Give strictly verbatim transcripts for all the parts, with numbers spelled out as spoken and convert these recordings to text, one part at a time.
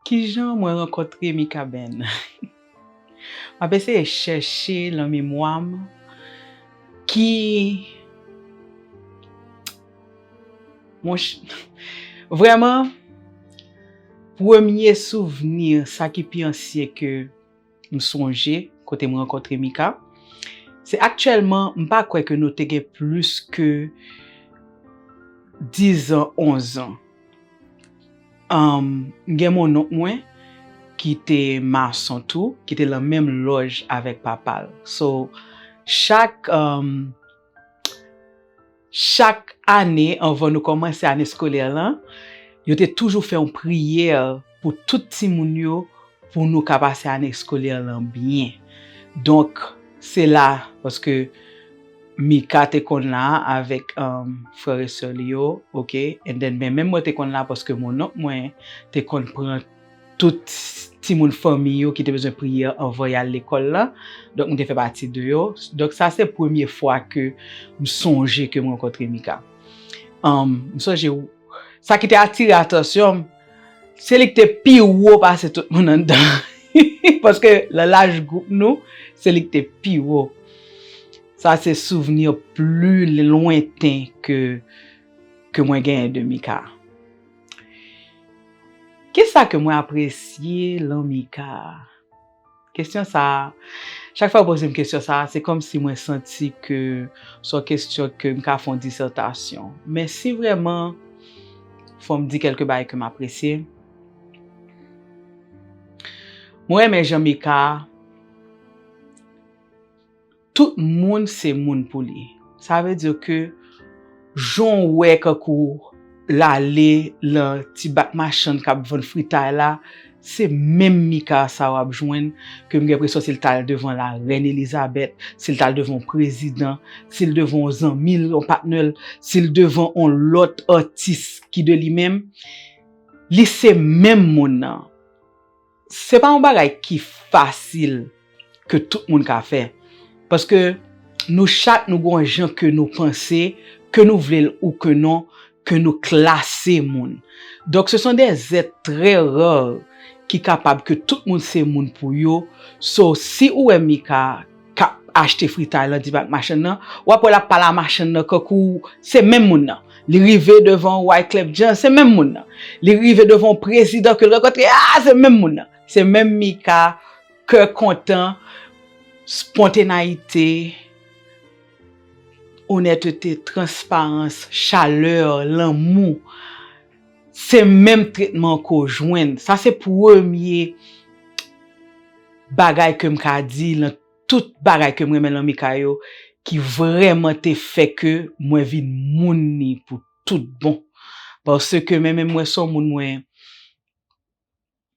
Kijan mwen rankontre Mika Ben? M ap eseye chèche lan memwa m ki Monch, vrèman, premye souvni, sa ki pi ansyen ke m sonje, kote m rankontre Mika, se aktyèlman, m pa kwè ke nou te gen plis ke diz an, onz an. Anm, m gen monnonk mwen ki te mason tou, ki te lan menm lòj avèk papa l. So, chak, anm, chak ane, anvan nou kòmanse ane eskolè lan, yo te toujou fè yon priyè pou tout timoun yo, pou nou ka pase ane eskolè lan byen. Donk, se la, paske Mika te konn la avèk, um, frè e sè li yo, oke? And then, men menm mwen te konn la paske monnonk mwen te konn pran tout timoun fanmi yo ki te bezwen priyè anvan y al lekòl la. Donk, m te fè pati de yo. Donk, sa se premye fwa ke m sonje ke m rankontre Mika. Um, m sonje, sa ki te atire atansyon m, se li ki te pi wo pase tout moun anndan. Paske nan laj gwoup nou, se li ki te pi wo. Sa se souvni pli lwenten ke, ke mwen genyen de Mika. Kisa ke mwen apresye lan Mika? Kesyon sa a, chak fwa yo poze m kesyon sa a, se kòmsi mwen santi ke se yon kesyon ke m ka fè yon disètasyon. Men si vrèman, fò m di kèlke bagay ke m apresye. Mwen renmen jan Mika, tout moun se moun pou li. Sa vle di ke jan w wè kankou l ale lan ti bak machann k ap vann fritay la, se menm Mika sa w ap jwenn ke m gen enpresyon si l t al devan larèn Elizabèt, si l t al devan yon prezidan, si l devan yon zanmi l, yon patnè l, si l devan yon lòt atis ki de li menm, li se menm moun nan. Se pa yon bagay ki fasil ke tout moun ka fè. Paske nou chak nou gon jan ke nou panse, ke nou vle l ou ke non, ke nou klase moun. Donk, ce sont des êtres très rares ki kapab ke tout moun se moun pou yo. So, si ou wè Mika k ap achte fritay lan di bak machann nan, w ap wè l ap pale a machann nan kankou se menm moun nan. Li rive devan Wyclef Jean, se menm moun nan. Li rive devan yon prezidan ke l rankontre, a, se menm moun nan. Se menm Mika, kè kontan, spontaneyite, onètete, transparans, chalè, lanmou. Se menm tretman ke w jwenn. Sa se premye bagay ke m ka di lan tout bagay ke m renmen lan Mika yo, ki vrèman te fè ke mwen vin moun ni pou tout bon. Paske mwen menm mwen se yon moun mwen,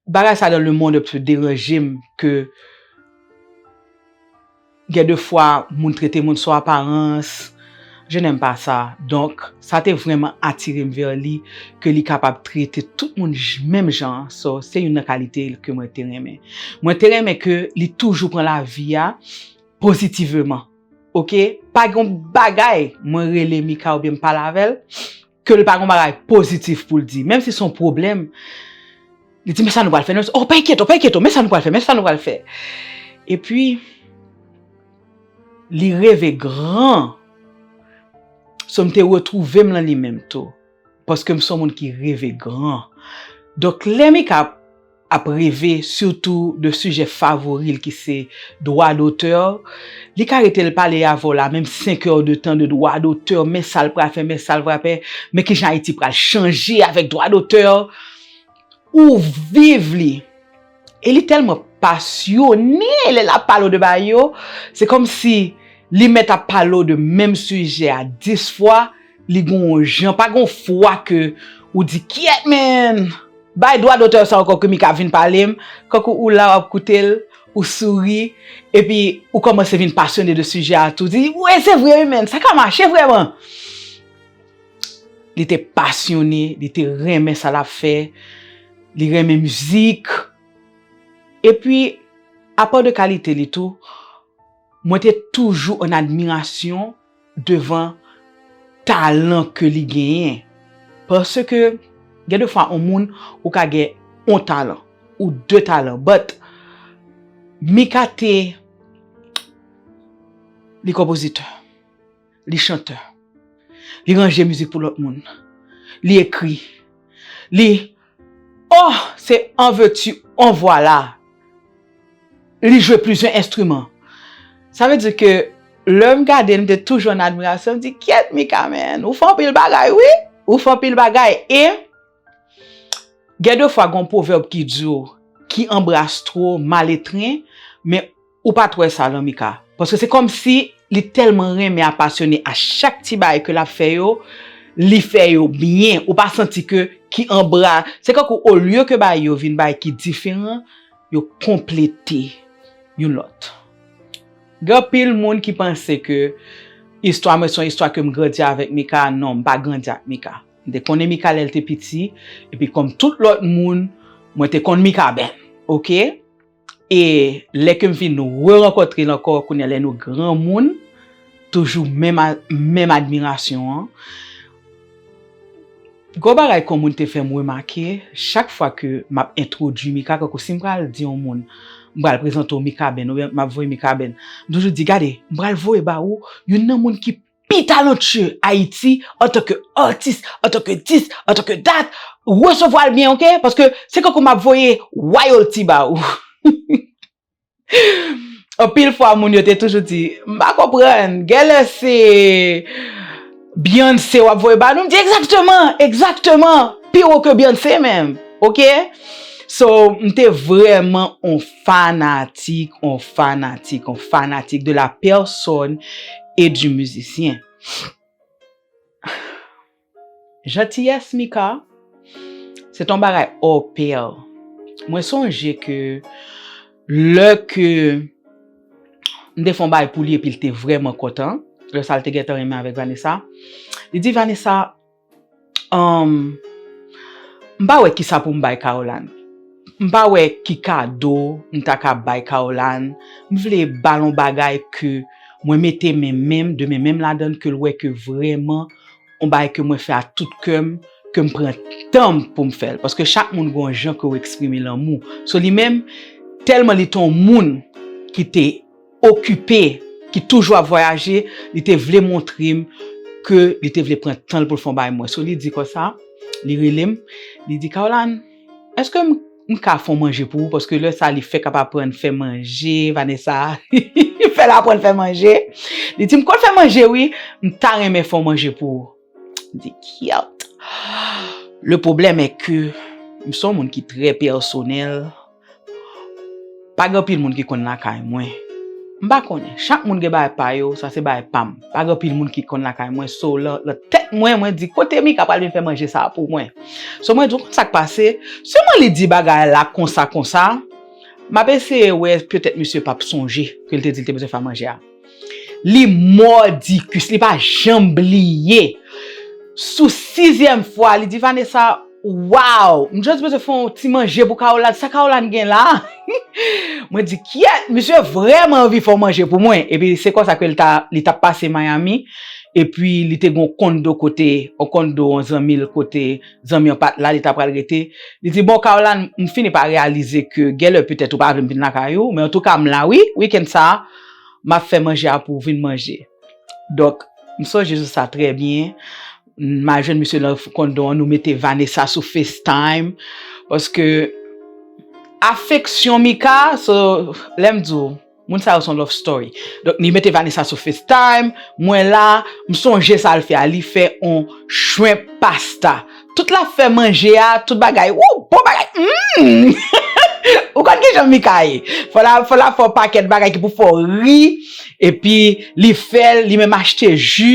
bagay sa dans le monde ap deranje m ke gen de fwa moun trete moun sou aparans, je n'aime pas ça. Donk, sa te vrèman atire m vè li, ke li kapab trete tout moun j-, menm jan an. So, se youn nan kalite ke mwen te renmen. Mwen te renmen ke li toujou pran lavi a pozitivman. Oke? Pa gen yon bagay mwen rele Mika oubyen m pale avè l, ke l pa gen yon bagay pozitif pou l di. Menm si se yon pwoblèm, li di, "Men sa nou pral fè, non?" Oh, pa enkyete w, pa enkyete w, men sa nou pral fè, men sa nou pral fè. Epi, li reve gran. So, m te retwouve m lan li menm tou. Paske m se yon moun ki reve gran. Donk, lè Mika ap, ap reve, sitou de sijè favori l ki se dwa dotè, li ka rete l pale avè w la, menm senk è de tan de dwa dotè, men sa l pral fè, men sa l pral fè, men kijan Ayiti pral chanje avèk dwa dotè. Ou viv li. E li tèlman pasyone lè l ap pale w de bagay yo, se kòmsi li mèt ap pale w de menm sijè a dis fwa, li gon jan, pa gon fwa ke ou di, "Kyèt, man! Bay dwa dotè sa ankò ke Mika vin pale m," kankou ou la w ap koute l, ou souri, epi ou kòmanse vin pasyone de sijè a tou, di, "Wi, se vre, wi, man, sa ka mache vrèman." Li te pasyone, li te renmen sa l ap fè, li renmen mizik. Epi, apa de kalite li tou, mwen te toujou an admirasyon devan talan ke li genyen. Paske, gen de fwa, yon moun, ou ka gen yon talan. ou de talan. But Mika te, li konpozitè, li chantè, li ranje mizik pou lòt moun, li ekri, li, oh, se an veti, an vwala. Li jwe plizyè enstriman. Sa vle di ke lè m gade l, m te toujou an admirasyon, m di, kyèt, Mika, man, ou fè anpil bagay, wi. Ou fè anpil bagay. E gen de fwa, gen yon pwovèb ki di w, qui embrasse trop mal étreint, men ou pa t wè sa lan Mika. Paske se kòmsi li tèlman renmen apasyone a chak ti bagay ke l ap fè yo, li fè yo byen. Ou pa santi ke qui embrasse, se kankou olye ke bagay yo vin bagay ki diferan, yo konplete youn lòt. Gen anpil moun ki panse ke istwa mwen se yon istwa ke m grandi avèk Mika. Non, m pa grandi ak Mika. M te konnen Mika lè l te piti, epi kòm tout lòt moun, mwen te konn Mika Band, oke? E lè ke m vin rerankontre l ankò, kounye a lè nou granmoun, toujou menm a, menm admirasyon an. Gwo bagay ke yon moun te fè m remake, chak fwa ke m ap entwodui Mika, kankou si m pral di yon moun, m pral prezante w Mika Band, oubyen m ap voye Mika Band, m toujou di, gade, m pral voye ba ou youn nan moun ki pi talantyè Ayiti antanke atis, antanke dis, antanke dat, resevwa l byen, oke? Paske se kankou m ap voye royalty ba ou. Anpil fwa, moun yo te toujou di, m pa konprann, genlè se Beyoncé w ap voye ba nou? M di, egzakteman, egzakteman, pi wo ke Beyoncé menm, oke? So, m te vrèman on fanatik, on fanatik, on fanatik de la personne et du musicien. Jantiyès Mika, se t on bagay hors pair. Mwen sonje ke lè ke m te fè on bagay pou li epi l te vrèman kontan, lè sa l te gentan renmen avèk Vanessa, li di, Vanessa, um, m pa wè kisa pou m bay Caroline. M pa wè ki kado m ta ka bay Caroline. M vle ba l on bagay ke mwen mete men menm, de men menm ladan l, ke l wè ke vrèman on bagay ke mwen fè a tout kè m, ke m pran tan m pou m fè l. Paske chak moun gen yon jan ke w eksprime lanmou. So li menm, tèlman li te yon moun ki te okipe, ki toujou ap vwayaje, li te vle montre m ke li te vle pran tan l pou l fè yon bagay mwen. So li di konsa, li rele m, li di, Caroline, èske m, m ka fè yon manje pou ou? Paske lè sa li fèk ap aprann fè manje, Vanessa, li fèk aprann fè manje. Li di m, konn fè manje wi, m ta renmen fè yon manje pou ou. M di, kyèt. Le problème est que m se yon moun ki trè pèsonèl. Pa gen anpil moun ki konn lakay mwen. M pa konnen. Chak moun gen bagay pa yo, sa se bagay pa m. Pa gen anpil moun ki konn lakay mwen. So, lan, lan tèt mwen, mwen di, kote Mika pral vin fè manje sa a pou mwen? So, mwen di, w konn sa k pase? Sèlman li di bagay la konsa, konsa, m ap eseye wè, petèt misye p ap sonje ke l te di l te bezwen fè manje a. Li mòdikis, li pa janm bliye. Sou sizyèm fwa, li di, Vanessa, waw, m just bezwen fè yon ti manje pou Caroline. Sa Caroline gen la? Mwen di, kyèt, misye vrèman anvi fè yon manje pou mwen. Epi se konsa ke li ta, li t ap pase Miami. Epi li te gen yon kondo kote, yon kondo, yon zanmi l kote, zanmi an pa t la, li ta pral rete. Li di, bon, Caroline, m fini pa reyalize ke genlè petèt ou pa vle m vin lakay ou, men antouka m la wi, wikenn sa a, m ap fè manje a pou w vin manje. Donk, m sonje sou sa trè byen. M al jwenn misye nan kondo an, nou mete Vanessa sou FaceTime. Paske afeksyon Mika, so, lè m di w, moun sa yo se yon love story. Donk, li mete Vanessa sou FaceTime, mwen la, m sonje sa l fè a, li fè on shrimp pasta. Tout l ap fè manje a, tout bagay, wou, bon bagay, mm! Ou konn kijan Mika ye. Fò l ap, fò l ap fè yon pakèt bagay ki pou fè w ri, epi li fè l, li menm achte ji.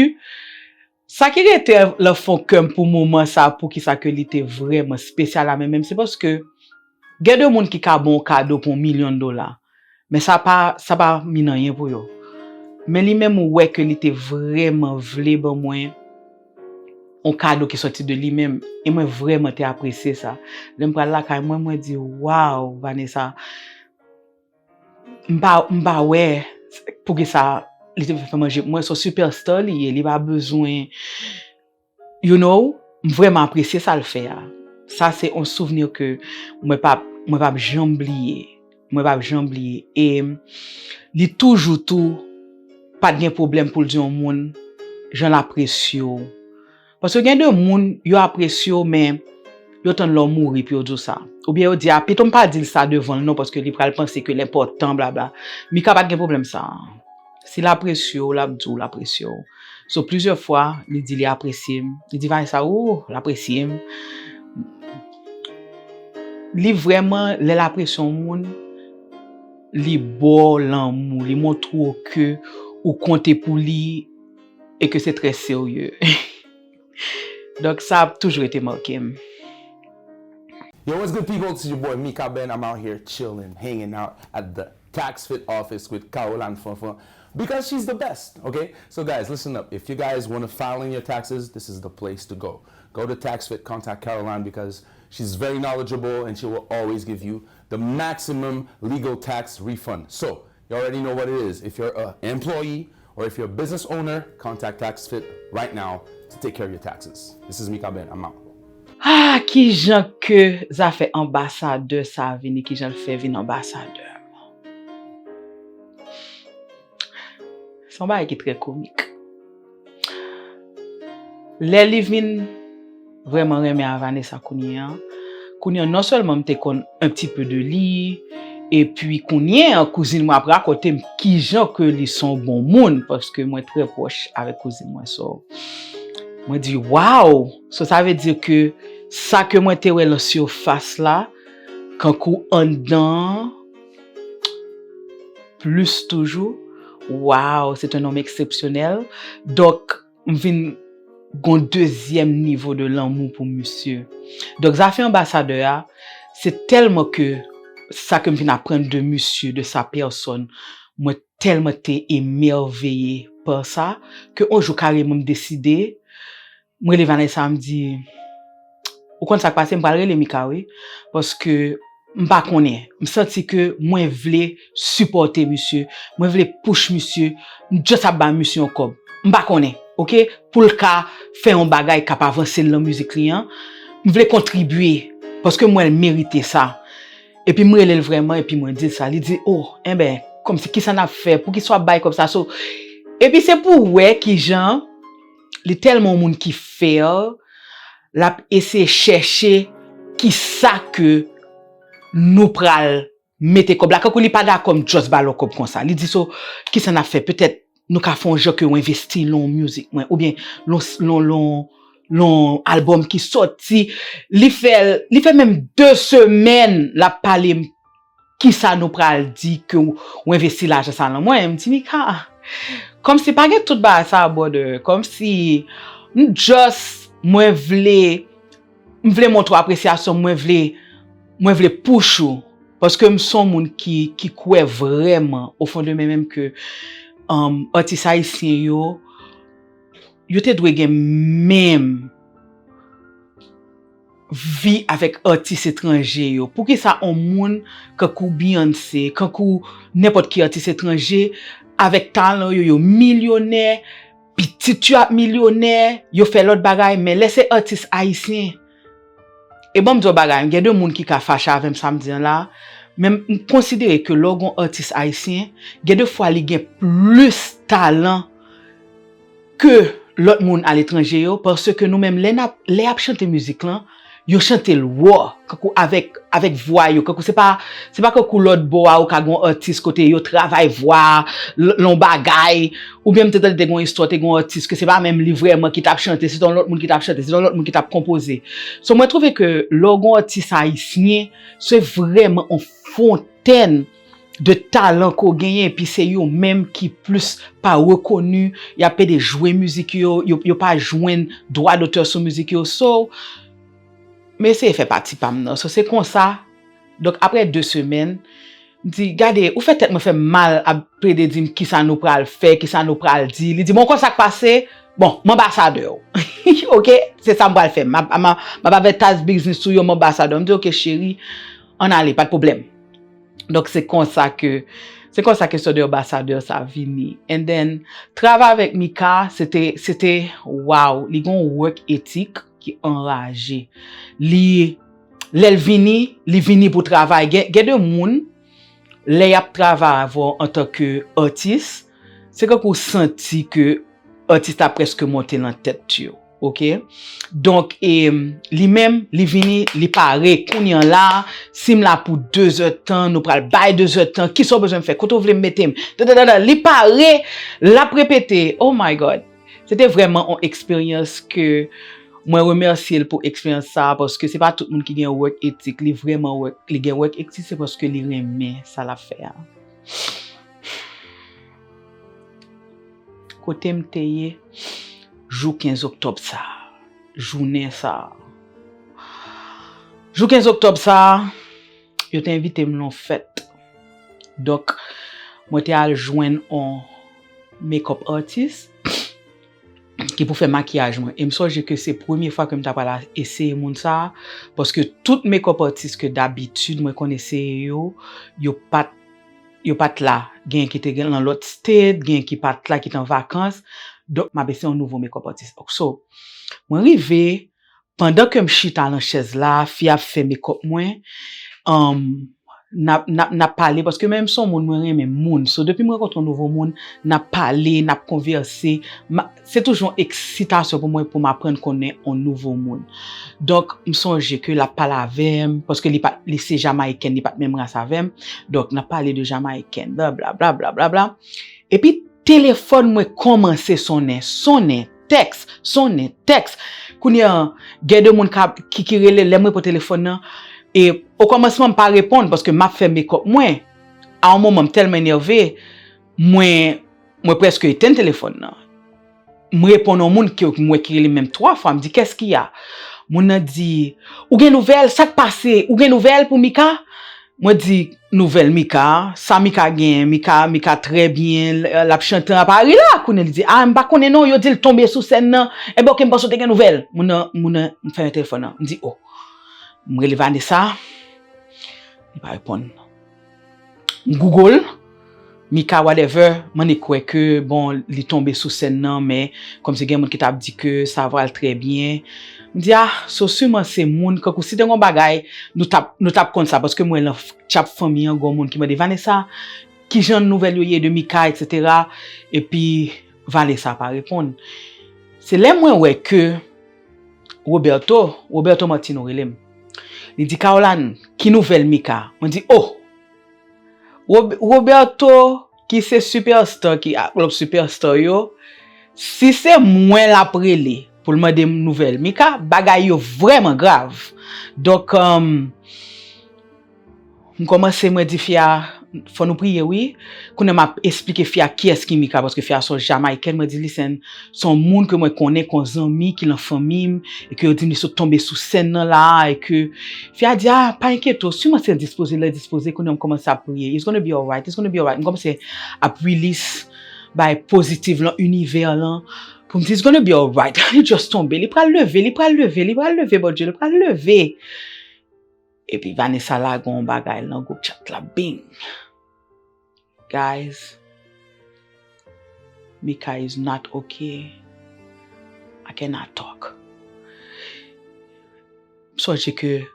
Sa ki rete lan fon kè m pou moman sa, poukisa ke li te vrèman espesyal a men menm, se paske gen de moun ki ka ba w kado pou yon milyon dola, men sa pa, sa pa mean anyen pou yo. Men li menm, ou wè ke li te vrèman vle ban mwen yon kado ki sòti de li menm, e mwen vrèman te apresye sa. Lè m pral lakay mwen, mwen di, waw, Vanessa, m pa, m pa wè poukisa li te fè manje pou mwen. Se yon superstar li ye, li pa bezwen, you know, m vrèman apresye sa l fè a. Sa se yon souvni ke mwen p ap, mwen p ap janm bliye. Mwen p ap janm bliye. E li toujou tou pa t gen pwoblèm pou l di yon moun jan l apresye w. Paske gen de moun, yo apresye w, men yo tann lè w mouri pou yo di w sa. Oubyen yo di, "A, pito m pa di l sa devan l non, paske li pral panse ke l enpòtan, blabla." Mika pa t gen pwoblèm sa. Si l apresye w, l ap di w l apresye w. So, plizyè fwa, li di li apresye m. Li di, "Vanessa, ou, l apresye m." Li vrèman, lè l apresye yon moun, li ba w lanmou, li montre w ke ou konte pou li e ke se trè serye. Donk, sa ap toujou rete make m. Yo, what's good, people? It's your boy Mika Ben. I'm out here chilling, hanging out at the Tax Fit office with Caroline Fanfan because she's the best, okay? So, guys, listen up. If you guys want to file in your taxes, this is the place to go. Go to Tax Fit, contact Caroline because she's very knowledgeable and she will always give you the maximum legal tax refund. So, you already know what it is. If you're an employee or if you're a business owner, contact Tax Fit right now to take care of your taxes. This is Mika Ben. I'm out. Ah, kijan ke zafè anbasadè sa vini, kijan l fè vin anbasadè? Se yon bagay ki trè komik. Lè li vin vrèman renmen a Vanessa kounye a, kounye a non sèlman m te konn un petit peu de li, epi kounye a kouzin mwen ap rakonte m kijan ke li se yon bon moun, paske mwen trè pwòch avèk kouzin mwen. So, mwen di, "Waw!" So, sa vle di ke sa ke mwen te wè lan sifas la, kankou anndan an, plis toujou, waw, c'est un homme exceptionnel. Donk, m vin gon dezyèm nivo de lanmou pou misye. Donk, zafè anbasadè a, se tèlman ke sa ke m vin aprann de misye, de sa pèsòn, mwen tèlman te emèveye pa sa, ke yon jou kareman m deside, m rele Vanessa, m di, "Ou konn sa k pase, m pral rele Mika, wi, paske m pa konnen. M santi ke mwen vle sipòte misye, mwen vle push misye, m just ap ba misye yon kòb. M pa konnen, oke? Pou l ka fè yon bagay k ap avanse l lan mizik li an. M vle kontribye, paske m wè l merite sa." Epi m rele l vrèman, epi mwen di l sa. Li di, "O, enben, kòmsi kisa n ap fè? Poukisa w ap bay kòb sa?" So, epi se pou w wè kijan li tèlman yon moun ki fair, l ap eseye chèche kisa ke nou pral mete kòb la. Kankou li pa dakò m just ba l yon kòb konsa. Li di, "So, kisa n ap fè? Petèt nou ka fè yon jan ke w envesti lan music mwen, oubyen lan, lan, lan, lan albòm ki sòti." Li fè, li fè menm de semèn l ap pale m kisa nou pral di ke w, w envesti lajan sa lan mwen. M di, "Mika, kòmsi pa gen tout bagay sa, brother. Kòmsi m just, mwen vle, m vle montre w apresyasyon, mwen vle, mwen vle push ou." Paske m se yon moun ki, ki kwè vrèman, o fon de mwen menm, ke, um, atis ayisyen yo, yo te dwe gen menm vi avèk atis etranje yo. Poukisa yon moun kankou Beyoncé, kankou nenpòt ki atis etranje, avèk talan yo, yo milyonè, pitit yo ap milyonè, yo fè lòt bagay, men lè se atis ayisyen, e ban m di w bagay, gen de moun ki ka fache avè m sa m di an la, men m konsidere ke lè w gon atis ayisyen, gen de fwa li gen plis talan ke lòt moun aletranje yo, paske nou menm, lè n ap, lè y ap chante mizik lan, yo chante l wò, kankou avèk, avèk vwa yo, kankou se pa, se pa kankou lòt bò a, ou ka gon atis kote yo travay vwa a, l-, lon bagay, oubyen m te tande te gon istwa, te gon atis ke se pa menm li vrèman ki t ap chante, se t on lòt moun ki t ap chante, se t on lòt moun ki t ap konpoze. So, mwen twouve ke lè w gon atis ayisyen, se vrèman on fontèn de talan ke w genyen, epi se yo menm ki plis pa rekoni, y ap pede jwe mizik yo, yo, yo pa jwenn dwa dotè sou mizik yo. So, m eseye fè pati pa m nan. So, se konsa, donk, apre de semèn, m di, "Gade, ou fè tèt mwen fè m mal ap plede di m kisa nou pral fè, kisa nou pral di." Li di, "Bon, konn sa k pase, bon, m anbasadè w." Oke, se sa m pral fè. M ap, m ap, m ap advertise business sou yo, m anbasadè w. M di, "Oke, cheri, ann ale, pa t pwoblèm." Donk, se konsa ke, se konsa ke istwa de anbasadè sa vini. And then, travay avèk Mika, se te, se te, waw, li gon work ethic. ki anraje. Li, lè l vini, li vini pou travay. Gen, gen de moun, lè y ap travay avè w antanke atis, se kankou w santi ke atis la prèske monte nan tèt yo. Oke? Donk, e, li menm, li vini, li pare. Kounye a la, si m la pou de zè tan, nou pral bay de zè tan, kisa w bezwen m fè, kote w vle m mete m? Dadadada, li pare, l ap repete. Oh my God! Se te vrèman yon eksperyans ke mwen remèsye l pou eksperyans sa a, paske se pa tout moun ki gen work ethic. Li vrèman work, li gen work ethic, se paske li renmen sa l ap fè a. Kote m te ye jou kenz oktòb sa a, jounen sa a. Jou kenz oktòb sa a, yo te envite m nan yon fèt. Donk, mwen te al jwenn yon makeup artist ki pou fè makiyaj mwen. E m sonje ke se premye fwa ke m ta pral eseye moun sa a, paske tout makeup artist ke dabitid mwen konn eseye yo, yo pa t, yo pa t la. Genyen ki te gen nan lòt state, genyen ki pa t la, ki t an vakans. Donk, m ap eseye yon nouvo makeup artist. So, mwen rive, pandan ke m chita nan chèz la, fi a ap fè makeup mwen, um, n ap, n ap, n ap pale, paske menm se yon moun mwen renmen moun. So, depi m rankontre yon nouvo moun, n ap pale, n ap konvèse. M a-, se toujou yon eksitasyon pou mwen pou m aprann konnen yon nouvo moun. Donk, m sonje ke l ap pale avè m, paske li pa, li se Jamayiken, li pa t menm ras avè m. Donk, n ap pale de Jamayiken, bla, bla, bla, bla, bla, bla. Epi, telefòn mwen kòmanse sonnen, sonnen, tèks, sonnen, tèks. Kounye a, gen de moun ka, ki, ki rele, lè m reponn telefòn nan, e okòmansman, m pa reponn, paske m ap fè makeup mwen. A yon moman, m tèlman enève, mwen, mwen prèske etenn telefòn nan. M reponn yon moun ke m wè ki rele m menm twa fwa, m di, "Qu'est-ce qu'il y a?" Moun nan di, "Ou gen nouvèl? Sa k pase? Ou gen nouvèl pou Mika?" Mwen di, "Nouvèl Mika? Sa Mika gen? Mika, Mika trè byen, l, l ap chante a Pari la." Kounye a li di, "A, m pa konnen non, yo di l tonbe sou sèn nan. Enben, oke, m panse w te gen nouvèl." Moun nan, moun nan, m fèmen telefòn nan. M di, "O." M rele Vanessa, li pa reponn. M Google, Mika whatever, m annik kwè ke, bon, li tonbe sou sèn nan, men kòmsi gen moun ki t ap di ke sa va l trè byen. M di, "A, so siman se moun, kankou si te gen yon bagay, nou t ap, nou t ap konn sa," paske m wè nan f-, chat fanmi an, gen yon moun ki mande, "Vanessa, kijan nouvèl yo ye de Mika, et cetera?" Epi, Vanessa pa reponn. Se lè mwen wè ke Roberto, Roberto Martino rele m. Li di, "Caroline, ki nouvèl Mika?" Mwen di, "O, Rob-, Roberto, ki se superstar, ki a klòb superstar yo, si se mwen l ap rele pou l mande m nouvèl Mika, bagay yo vrèman grav." Donk, um, m kòmanse, mwen di fi a, "Fò nou priye, wi." Kounye a m ap esplike fi a kiyès ki Mika, paske fi a se yon Jamayiken, mwen di, "Listen, se yon moun ke mwen konnen kon zanmi, ki lan fanmi m, e ke yo di m li sot tonbe sou sèn nan la a, e ke," fi a di, "A, pa enkyete w, siman se endispoze, l endispoze." Kounye a m kòmanse ap priye, "It's gonna be alright, it's gonna be alright." M kòmanse ap release bay pozitif lan, inivè lan, pou m di, "It's gonna be alright, li just tonbe, li pral leve, li pral leve, li pral leve, Bondye, li pral leve." Epi Vanessa lage yon bagay nan gwoup chat la, bing. Guys, Mika is not okay. I cannot talk. M sonje ke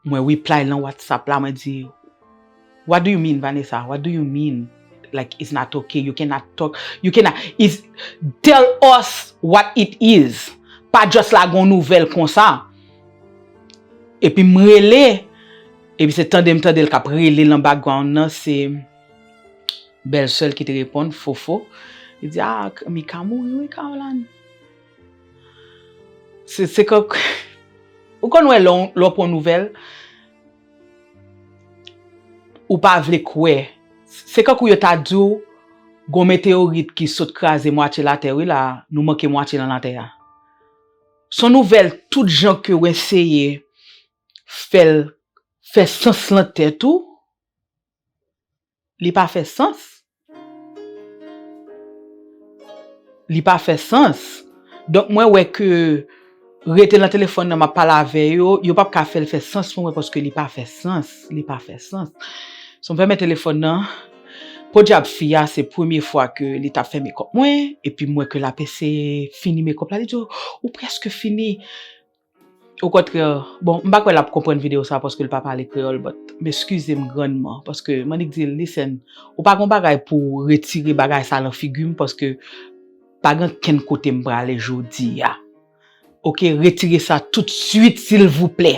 mwen reply lan WhatsApp la, mwen di, "What do you mean, Vanessa? What do you mean? Like, it's not okay. You cannot talk. You cannot, is, tell us what it is. Pa just lage yon nouvèl konsa." Epi m rele, epi se tande m tande l k ap rele lan background nan, se bèlsè l ki te reponn, Fofo. Li di, "A, Mika mouri wi, Caroline." Se, se kòk, ou konn wè lè w, lè w pran nouvèl, ou pa vle kwè. Se kankou yo ta di w, "Gon meteyorit ki sot kraze mwatye latè wi la, nou manke mwatye lan latè a." Se yon nouvèl tout jan ke w eseye fè l fè sans lan tèt ou, li pa fè sans. Li pa fè sans. Donk, mwen wè ke rete lan telefòn nan, m ap pale avè yo, yo p ap ka fè l fè sans pou mwen paske li pa fè sans. Li pa fè sans. So, m fèmen telefòn nan. Podyab fi a, se premye fwa ke li t ap fè makeup mwen, epi m wè ke l ap eseye fini makeup la. Li di, "O, ou prèske fini." Okontrè, bon, m pa kwè l ap konprann videyo sa paske l pa pale kreyòl, but m eskize m grandman, paske m annik di l, listen, ou pa gon bagay pou w retire bagay sa lan figi m, paske pa gen kenn kote m prale jodi a. Oke, retire sa tout swit, silvouplè.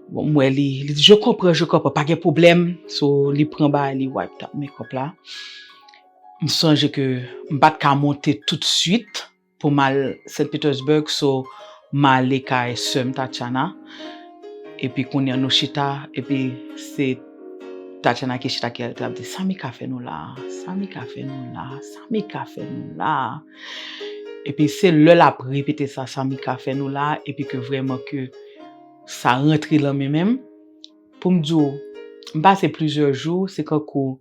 Bon, m wè li, li di, je comprends, je comprends, pa gen pwoblèm. So, li pran bagay, li wipe tap makeup la. M sonje ke m pa t ka monte tout swit pou m al Saint Petersburg, so m ale kay sè m Tatiana. Epi kounye a nou chita, epi se Tatiana ki chita ki al trap di, sa Mika fè nou la, sa Mika fè nou la, sa Mika fè nou la. Epi se lè l ap repete sa, sa Mika fè nou la, epi ke vrèman ke sa rantre lan men menm. Pou m di w, m pase plizyè jou, se kankou,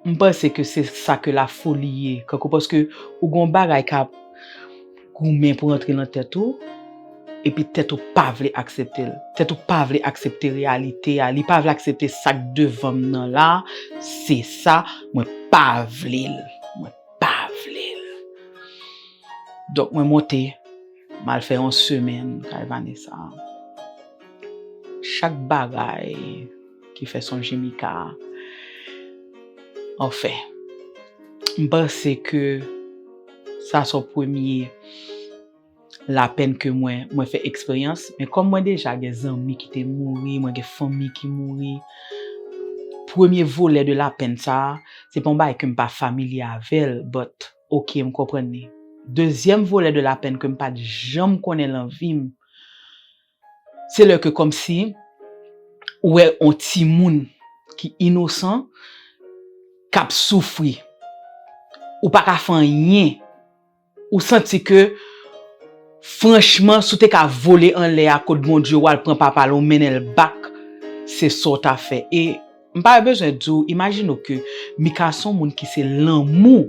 m panse ke se sa ke lafoli ye, kankou paske ou gon bagay k ap goumen pou rantre lan tèt ou, epi tèt ou pa vle aksepte l. Tèt ou pa vle aksepte reyalite a, li pa vle aksepte sa k devan m nan la, se sa, mwen pa vle l, mwen pa vle l. Donk mwen monte, m al fè yon semèn kay Vanessa. Chak bagay ki fè sonje Mika. Anfen, m panse ke sa se yon premye lapenn ke mwen, mwen fè eksperyans. Men kòm mwen deja gen zanmi ki te mouri, mwen gen fanmi ki mouri, premye volè de lapenn sa a, se pa yon bagay ke m pa familye avè l, but oke, m konprann li. Dezyèm volè de lapenn ke m pa t janm konnen lan vi m, se lè ke kòmsi ou wè yon timoun ki inosan k ap soufri. Ou pa ka fè anyen. Ou santi ke, franchman, si w te ka vole anlè a kot Bondye, w al pran papa l, ou mennen l back, se sa w ta fè. E m pa bezwen di w, imajine w ke Mika se yon moun ki se lanmou.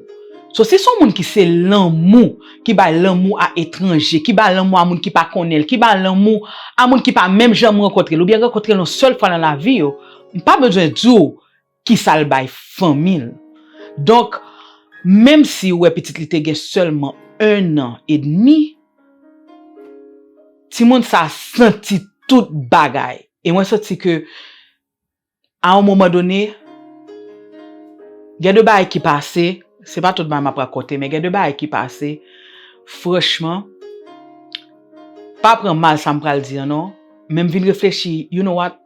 So, si se yon moun ki se lanmou, ki bay lanmou a etranje, ki bay lanmou a moun ki pa konnen l, ki bay lanmou a moun ki pa menm janm rankontre l, oubyen rankontre l yon sèl fwa nan lavi yo, m pa bezwen di w kisa l bay fanmi l. Donk, menm si ou wè pitit li te gen sèlman en an edmi, timoun sa santi tout bagay. E mwen santi ke, a yon moman done, gen de bagay ki pase, se pa tout bagay m ap rakonte, men gen de bagay ki pase, franchman, pa pran mal sa m pral di an non, men m vin reflechi, you know what,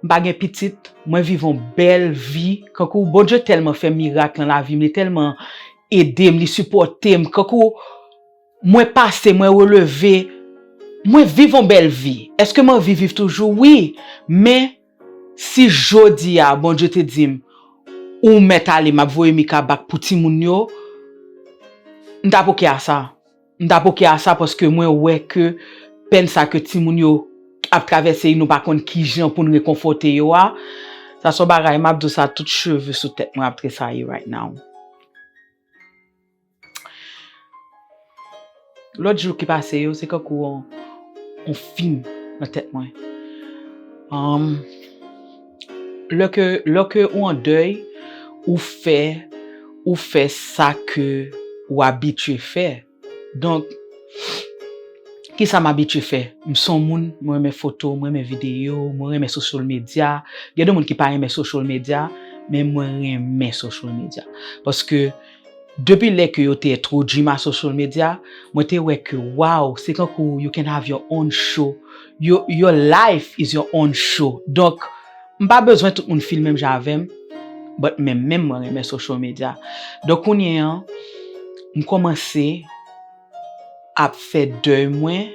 m pa gen pitit, mwen viv yon bèl vi, kankou Bondye tèlman fè mirak lan lavi m, li tèlman ede m, li sipòte m, kankou mwen pase, mwen releve, mwen viv yon bèl vi. Èske m anvi viv toujou? Wi, men si jodi a Bondye te di m, ou mèt ale, m ap voye Mika back pou timoun yo, m t ap oke a sa. M t ap oke a sa paske mwen wè ke pèn sa ke timoun yo ap travèse, nou pa konn kijan pou n rekonfòte yo a. Sa se yon bagay, m ap di w sa, tout cheve sou tèt mwen ap tresayi right now. Lòt jou ki pase yo, se kankou yon, yon fim nan tèt mwen. Um, lè ke, lè ke ou an dèy, ou fè, ou fè sa ke ou abitye fè. Donk, kisa m abitye fè? M se yon moun, mwen renmen foto, mwen renmen videyo, mwen renmen social media. Gen de moun ki pa renmen social media, men mwen renmen social media. Paske, depi lè ke yo te entwodui m a social media, mwen te wè ke, wow, se kankou you can have your own show. Your, your life is your own show. Donk, m pa bezwen tout moun feel menm jan avè m, but men menm mwen renmen social media. Donk, kounye an, m kòmanse ap fè dèy mwen,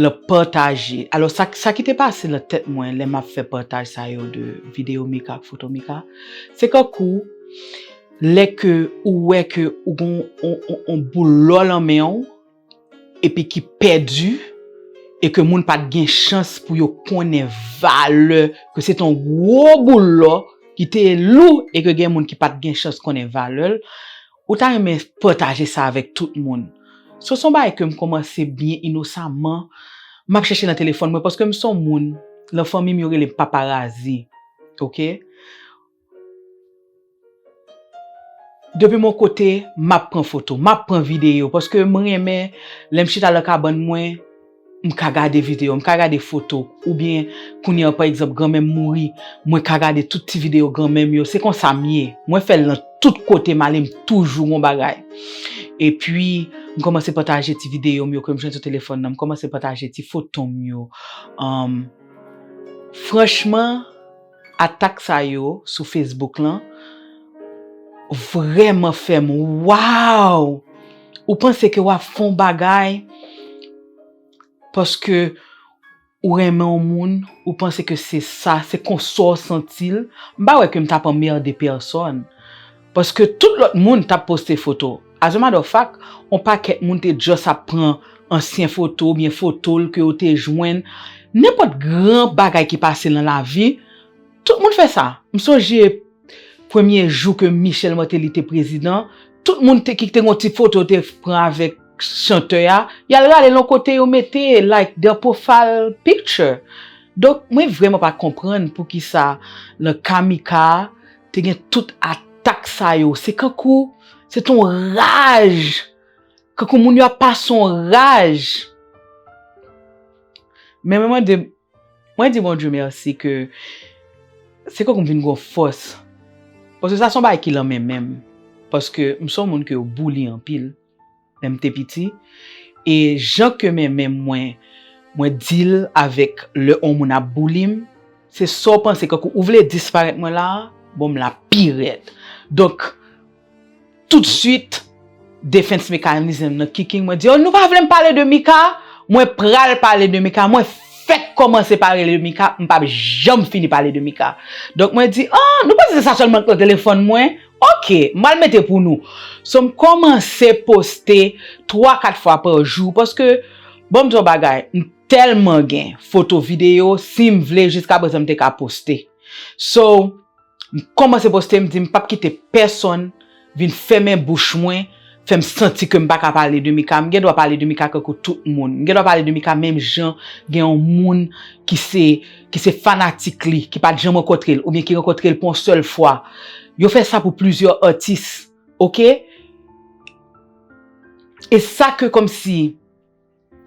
lan pataje. Alò, sa, sa ki te pase lan tèt mwen, lè m ap fè pataj sa yo de videyo Mika ak foto Mika, se kankou, lè ke ou wè ke ou gon on, on, on boul lò lan men w, epi ki pèdi, e ke moun pa t gen chans pou yo konnen valè, ke se te yon gwo boul lò ki te lou, e ke gen moun ki pa t gen chans konnen valè l, ou ta renmen pataje sa avèk tout moun. So, se yon bagay ke m kòmanse byen inosaman, m ap chèche nan telefòn mwen, paske m se yon moun, lan fanmi m yo rele m paparazi, oke? Depi mon kote, m ap pran foto, m ap pran videyo, paske mwen renmen lè m chita nan kabann mwen, m ka gade videyo, m ka gade foto, oubyen kounye a, pa egzanp, granmè m mouri, mwen ka gade tout ti videyo granmè m yo. Se konsa m ye. Mwen fè l nan tout kote m ale, m toujou gon bagay. Epi, m kòmanse pataje ti videyo m yo ke m jwenn sou telefòn nan, m kòmanse pataje ti foto m yo. Um, franchman, atak sa yo sou Facebook lan vrèman fè m, wow! Ou panse ke w ap fè yon bagay paske ou renmen yon moun, ou panse ke se sa, se konsa w santi l. M pa wè ke m t ap anmède pèsòn. Paske tout lòt moun t ap poste foto. As a matter of fact, yon pakèt moun te just ap pran ansyen foto oubyen foto l ke yo te jwenn. Nenpòt gran bagay ki pase nan lavi, tout moun fè sa. M sonje premye jou ke Michel Martelly te prezidan, tout moun te, ki te gon ti foto yo te pran avèk chantè a, y al rale l yon kote yo mete like their profile picture. Donk, mwen vrèman pa konprann poukisa nan ka Mika a, te gen tout atak sa yo. Se kankou, se t on raj. Kankou moun yo ap pase on raj. Men mwen mande, mwen di Bondye mèsi ke se kankou m vin gon fòs. Paske sa se yon bagay ki lan men menm. Paske m se yon moun ke yo bouli anpil lè m te piti. E jan ke men menm mwen, mwen deal avèk lè yon moun ap bouli m, se sa w panse kankou ou vle disparèt mwen la, bon m la pi rèd. Donk, toutswit, defense mechanism nan kick in, mwen di, oh, nou pa vle m pale de Mika, mwen pral pale de Mika, mwen fèk kòmanse pale de Mika, m p ap janm fini pale de Mika. Donk, mwen di, oh, nou panse se sa sèlman k nan telefòn mwen? Ok, m pral mete pou nou. So, m kòmanse poste twa, kat fwa pa jou, paske, bon, m di yon bagay, m tèlman gen foto, videyo, si m vle, jiska prezan m te ka poste. So, m kòmanse poste, m di m p ap kite pèsonn vin fèmen bouch mwen, fè m santi ke m pa ka pale de Mika. M gen dwa pale de Mika kankou tout moun. M gen dwa pale de Mika menm jan gen yon moun ki se, ki se fanatik li, ki pa t janm rankontre l, oubyen ki rankontre l pou yon sèl fwa. Yo fè sa pou plizyè atis, oke? E sa ke kòmsi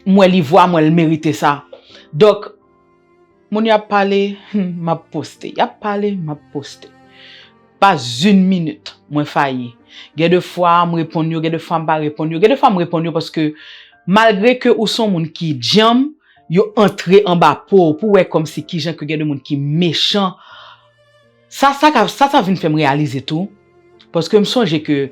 m wè li vwa, m wè l merite sa. Donk, moun yo ap pale, hmm, m ap poste. Y ap pale, m ap poste. Pa yon minit, mwen fayi. Gen de fwa, m reponn yo, gen de fwa, m pa reponn yo. Gen de fwa, m reponn yo paske malgre ke ou se yon moun ki djanm, yo antre anba po w pou w wè kòmsi kijan ke gen de moun ki mechan. Sa, sa ka, sa, sa vin fè m reyalize tou, paske m sonje ke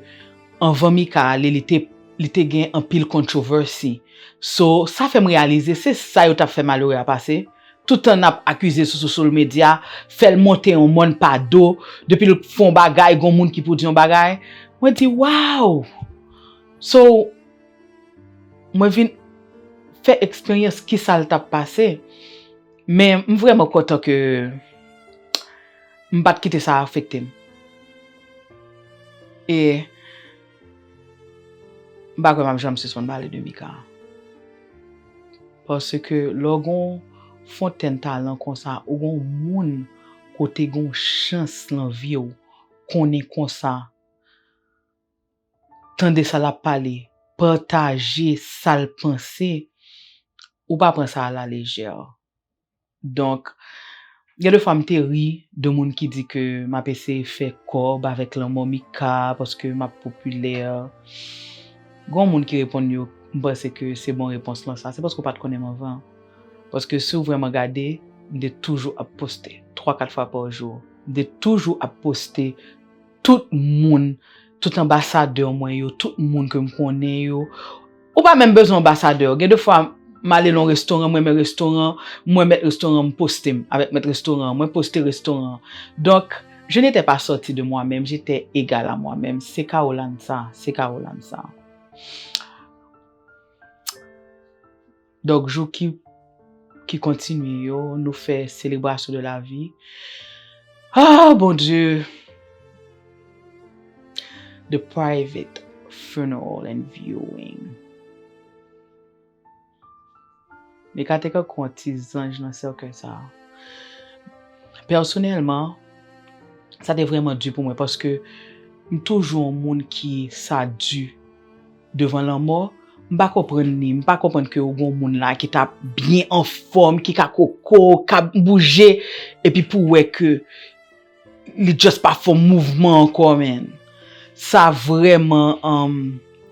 anvan Mika ale, li te, li te gen anpil controversy. So, sa fè m reyalize se sa yo t ap fè malere a pase. Tout tan n ap akize sou social media, fè l monte yon mòn pa do, depi l fè yon bagay, gon moun ki pou di yon bagay. Mwen di, wow! So, mwen vin fè eksperyans kisa l t ap pase. Men m vrèman kontan ke m pa t kite sa afekte m. E m pa kwè m ap janm sispann pale de Mika. Paske lè w gon fontèn talan konsa, ou gon moun kote gon chans nan vi w, konnen konsa, tande sa l ap pale, pataje sa l panse, ou pa pran sa alalejè. Donk, gen de fwa m te ri de moun ki di ke m ap eseye fè kòb avèk lanmò Mika, paske m ap popilè. Gon moun ki reponn yo, m panse ke se bon repons lan sa. Se paske w pa t konnen m anvan. Paske si w vrèman gade, m te toujou ap poste, twa, kat fwa pa jou. M te toujou ap poste tout moun, tout anbasadè mwen yo, tout moun ke m konnen yo. Ou pa menm bezwen anbasadè. Gen de fwa, m ale nan yon restoran, m renmen restoran, m wè mèt restoran, m poste m avèk mèt restoran, mwen poste restoran. Donk, je n'étais pas sorti de moi-même, j'étais égal à moi-même. Se Caroline sa, se Caroline sa. Donk, jou ki, ki kontinye yo, nou fè selebrasyon de lavi. Ah, Bondye! The private funeral and viewing. Mika te kankou yon ti zanj nan sèkèy sa a. Pèsonèlman, sa te vrèman di pou mwen, paske M toujou yon moun ki sa di devan lanmò. M pa konprann li, m pa konprann ke ou gon moun la ki t ap byen anfòm, ki ka koko, k ap bouje, epi pou w wè ke li just pa fè mouvman ankò, man. Sa vrèman, um,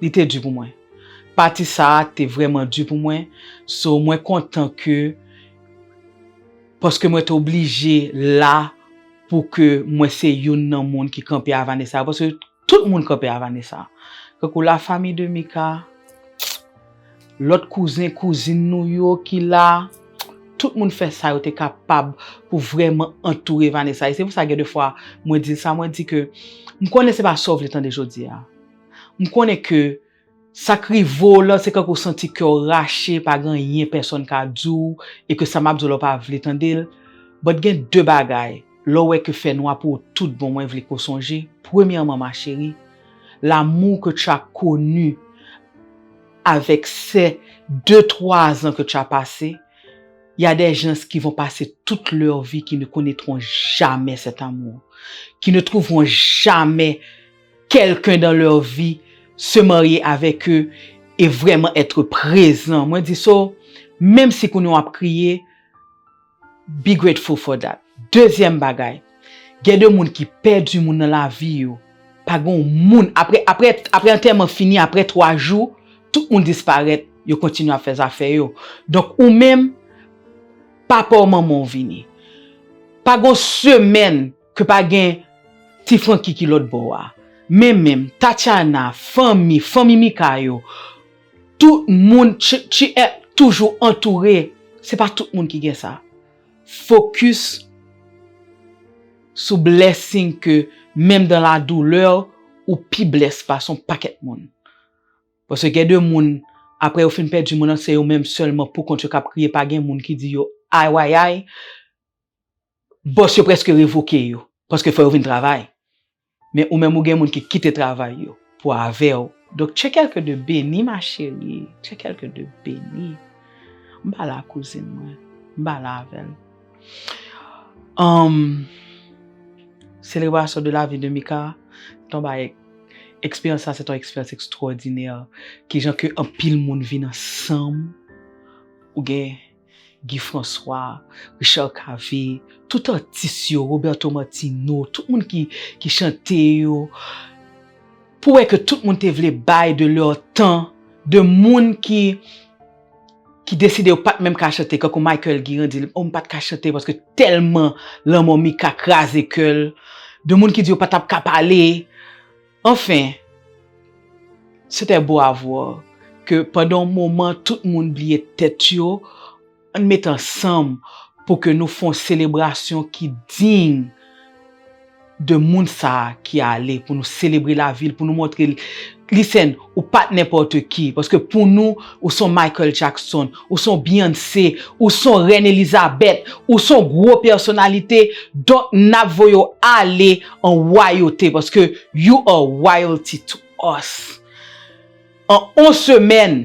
li te di pou mwen. Pati sa a te vrèman di pou mwen. So, mwen kontan ke, paske mwen te oblije la pou ke mwen se youn nan moun ki kanpe a Vanessa. Paske tout moun kanpe a Vanessa. Kankou lafanmi de Mika, lòt kouzen, kouzin nou yo ki la, tout moun fè sa yo te kapab pou vrèman antoure Vanessa. E se pou sa gen de fwa, mwen di l sa, mwen di ke m konnen se pa sa w vle tande jodi a. M konnen ke sa k rive w la, se kankou w santi kè w rache, pa gen anyen pèsonn ka di w, e ke sa m ap di w la w pa vle tande l. But gen de bagay, lè w wè ke fènwa pou w tout bon, mwen vle ke w sonje, premyèman, ma chérie, l'amour que tu as connu avec ces deux, trois ans que tu as passé, il y a des gens qui vont passer toute leur vie qui ne connaîtront jamais cet amour, qui ne trouveront jamais quelqu'un dans leur vie, se marier avec eux et vraiment être présent. Mwen di so, menm si kounye w ap kriye, be grateful for that. Dezyèm bagay, gen de moun ki pèdi moun nan lavi yo, pa gen yon moun, apre, apre, apre antèman fini, apre twa jou, tout moun disparèt, yo kontinye ap fè zafè yo. Donk, ou menm, papa w, manman w vini. Pa gen yon semèn ke pa gen Ti Francky ki lòt bò a. Men menm, Tatiana, fanmi, fanmi Mika yo, tout moun, tu, tu es toujours entouré. Se pa tout moun ki gen sa. Focus sou blessing ke, menm dans la douleur, ou pi bless pase yon pakèt moun. Paske gen de moun, apre yo fin pèdi moun nan, se yo menm sèlman pou kont yo k ap kriye, pa gen moun ki di yo, ay, way, ay, bòs yo prèske revoke yo, paske fò yo vin travay. Men ou menm ou gen moun ki kite travay yo pou avè w. Donk, tu es quelqu'un de béni, ma chérie. Tu es quelqu'un de béni. M pa la kouzin mwen. M pa la avè l. Um, célébration de la vie de Mika, ton bagay, eksperyans sa, se ton eksperyans ekstwòdinè. Kijan ke anpil moun vin ansanm. Ou gen Guy François, Richard Cavé, tout atis yo, Roberto Martino, tout moun ki, ki chante yo, pou wè ke tout moun te vle bay de leur temps, de moun ki, ki deside yo pa t menm ka chante, kankou Michael Guy di l, oh, m pa t ka chante paske tèlman lanmò Mika kraze kè l, de moun ki di yo pa t ap ka pale. Anfen, se te bo avwa ke pandan yon moman tout moun bliye tèt yo, ann met ansanm pou ke nou fè yon selebrasyon ki diy de moun sa a ki ale, pou nou selebre lavi l, pou nou montre l, listen, ou pa t nenpòt ki, paske pou nou, ou se yon Michael Jackson, ou se yon Beyoncé, ou se yon Rèn Elizabeth, ou se yon gwo pèsonalite, donk n ap voye w ale an wayote, paske you are royalty to us. An on semèn,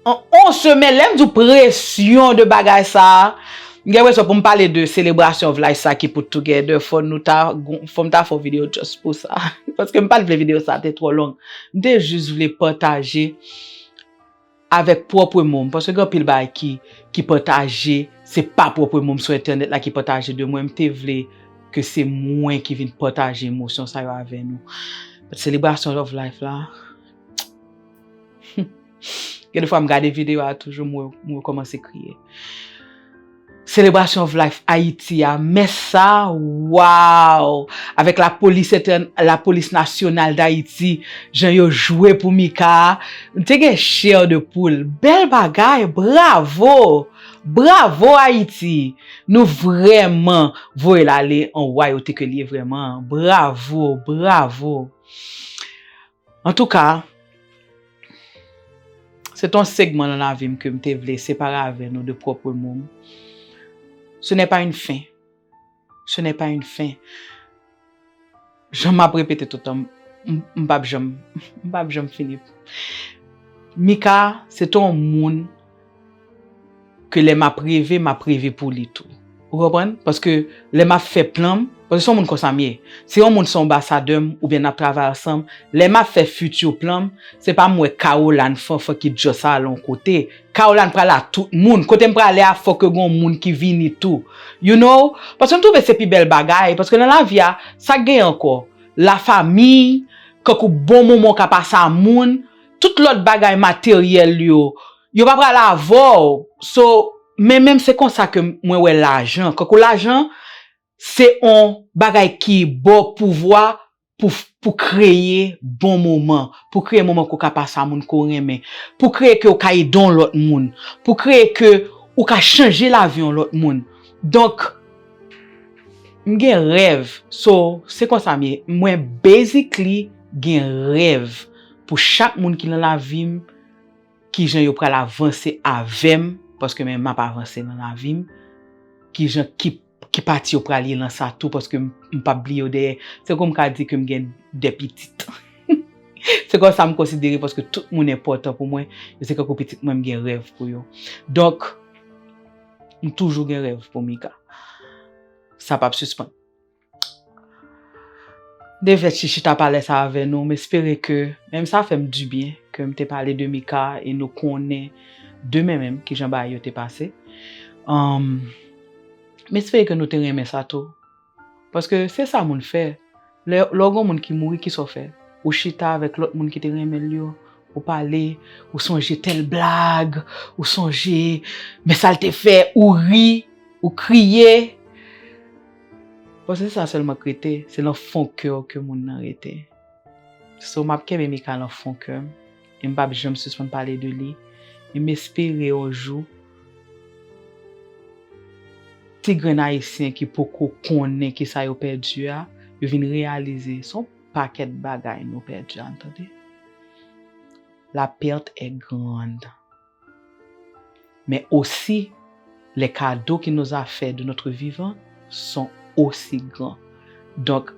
an on semèn, lè m di w presyon de bagay sa a, m gen enpresyon pou m pale de selebrasyon of life sa ki put together, fò nou ta, fò m ta fè yon videyo just pou sa. Paske m pa t vle videyo sa te twò long. M te jis vle pataje avèk pwòp mo m, paske gen anpil bagay ki, ki pataje, se pa pwòp mo m sou entènèt la ki pataje de mwen, m te vle ke se mwen ki vin pataje emosyon sa yo avè nou. But selebrasyon of life la, gen de fwa m gade videyo a toujou, m re-, m rekòmanse kriye. Celebration of Life Haiti a, men sa, waw! Avèk lapolis entè-, lapolis nasyonal Dayiti, jan yo jwe pou Mika a, m te gen chè de poul. Bèl bagay, bravo! Bravo Ayiti! Nou vrèman voye l ale an wayote ke l ye vrèman. Bravo, bravo! Antouka, se t on segman nan lavi m ke m te vle separe avè nou de pwòp mo m. Ce n'est pas une fin. Ce n'est pas une fin. Jan m ap repete toutan, m, m, m p ap janm, m p ap janm fini. Mika, se t on moun ke lè m ap reve, m ap reve pou li tou. Ou konprann? Paske lè m ap fè plan m, Paske se yon moun konsa m ye. Se yon moun, se yon anbasadè m, oubyen n ap travay ansanm. Lè m ap fè future plan m, se pa m wè Caroline Fanfan ki just ale yon kote. Caroline pral a tout moun. Kote m prale a, fòk yo gen yon moun ki vini tou. You know? Paske m twouve se pi bèl bagay. Paske nan lavi a, sa k genyen ankò? Lafanmi, kankou bon moman w ka pase a moun, tout lòt bagay materyèl yo, yo pa pral avè w. So, men menm se konsa ke mwen wè lajan. Kankou lajan, se yon bagay ki ba w pouvwa pou, pou kreye bon moman, pou kreye moman ke w ka pase a moun ke w renmen, pou kreye ke w ka ede yon lòt moun, pou kreye ke ou ka chanje lavi yon lòt moun. Donk, m gen rèv. So, se konsa m ye. Mwen, basically, gen rèv pou chak moun ki nan lavi m, kijan yo pral avanse avè m, paske men m ap avanse nan lavi m, kijan ki, ki pati yo pral ye nan sa tou, paske m, m p ap bliye yo dèyè. Se kon m ka di ke m gen de pitit. Se konsa m konsidere, paske tout moun enpòtan pou mwen, e se kankou pitit mwen, m gen rèv pou yo. Donk, m toujou gen rèv pou Mika. Sa p ap sispann. Devèt chichita palè sa avè nou, m espere ke, menm sa fè m dibyen, ke m te pale de Mika e nou konnen demen menm kijan bagay yo te pase. Um, m espere ke nou te renmen sa tou. Paske se sa moun fè. Lè, lè w gen yon moun ki mouri, kisa w fè? Ou chita avèk lòt moun ki te renmen l yo, ou pale, ou sonje tèl blag, ou sonje men sa l te fè, ou ri, ou kriye. Bon, se sa sèlman k rete, se nan fon kè w ke moun nan rete. So, m ap kenbe Mika nan fon kè m, e m p ap janm sispann pale de li. E m espere yon jou, ti grenn Ayisyen ki poko konnen kisa yo pèdi a, yo vin reyalize se yon pakèt bagay nou pèdi a, tande. La perte est grande. Mais aussi, les cadeaux qu'il nous a fait de notre vivant sont aussi grands. Donk,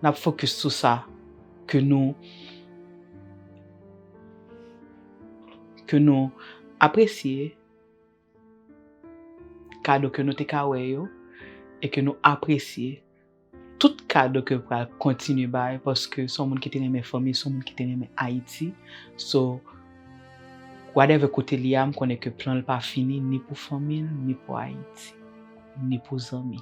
n ap fokis sou sa, ke nou, ke nou apresye kado ke nou te ka wè yo, e ke nou apresye tout kado ke l pral kontinye bay, paske se yon moun ki te renmen fanmi, se yon moun ki te renmen Ayiti. So, whatever kote li a, m konnen ke plan l pa fini, ni pou fanmi l, ni pou Ayiti, ni pou zanmi.